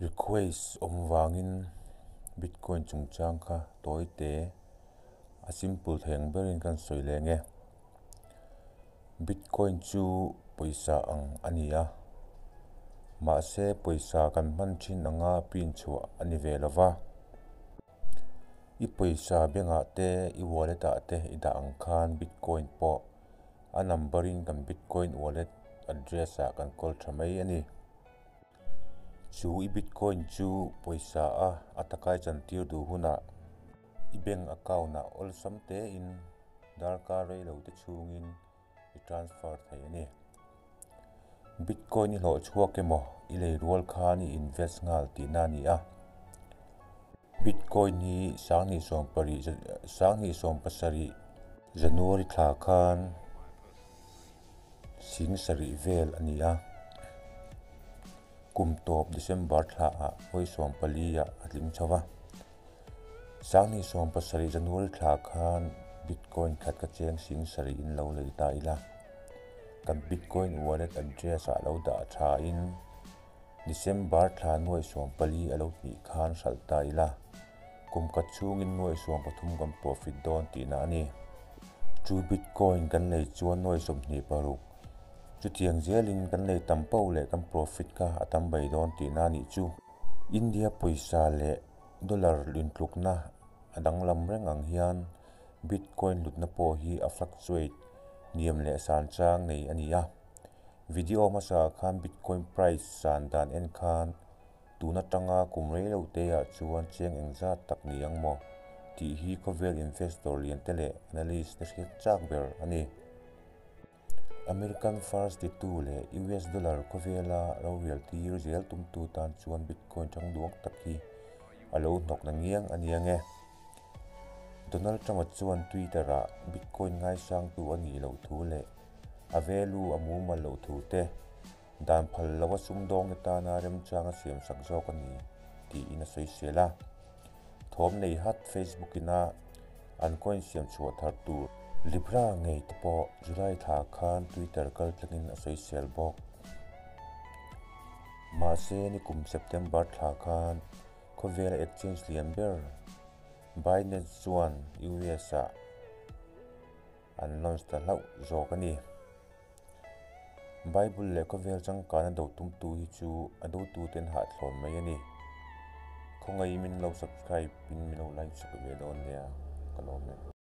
Request awm vangin Bitcoin chungchang kha tawi te a simple thei ang berin kan sawi leng e. Bitcoin chu pawisa ang a ni a, mahse pawisa kan hman thin anga pin chhuah a ni ve lova. I pawisa bank ah te i wallet ah te i dah ang khan Bitcoin pawh a number in kan Bitcoin wallet address ah kan kawl tha mai a ni. Chu i Bitcoin chu pawisa a a taka i chantir duh hunah i bank account ah awlsam tein darkar rei lo te chhungin i transfer thei a ni. Bitcoin i hlawh chhuak emaw i lei rual khan i invest nghal tihna a ni a. Bitcoin hi 2017 January thla khan 7,000 vel a ni a. Kum tawp December thla ah 40,000 ah a tling chho va. 2017 January thla khan Bitcoin khat ka cheng 7,000 in lo lei ta ila. Kan Bitcoin wallet address ah lo dah tha in December thla 40,000 a lo tih khan hralh ta ila. Kum khat chhungin 30,000 kan profit dawn tihna a ni. Chu Bitcoin kan lei chuan 26,000. Chutiang zelin kan lei tam poh leh kan profit kha a tam bai dawn tihna a nih chu. India pawisa leh dollar intlukna a danglam reng ang hian Bitcoin hlutna pawh hi a fluctuate hniam leh san chang nei a ni a. Video hmasa khan Bitcoin price san dan en khan tun atanga kum rei lo te ah chuan cheng engzat tak ni ang maw tih hi khawvel investor lian te leh analyst te hriat chak ber a ni. American First titu leh US dollar khawvela rorel tir zel tumtu tan chuan Bitcoin thang duang tak hi a lo hnawk na ngiang a nia nge. Donald Trump a chuan Twitter ah Bitcoin ngaisangtu a nih loh thu leh a value a mumal loh thu te dan phal lo a sumdawng te tana remchang a siam sak zawk a ni tiin a sawisel a. Thawm nei hat Facebook ina an coin siam chhuah thar tur Libra ngei te pawh July thla khan Twitter kaltlangin a sawisel bawk. Mahse nikum September thla khan khawvela exchange lian ber Binance chuan US ah an launch ta hlauh zawk a ni. Bible leh khawvel changkana do tumtu hi chu a dotuten hahthlawn mai a ni. Khawngaih min lo subscribe in min lo like sak ve dawn nia ka lawm e.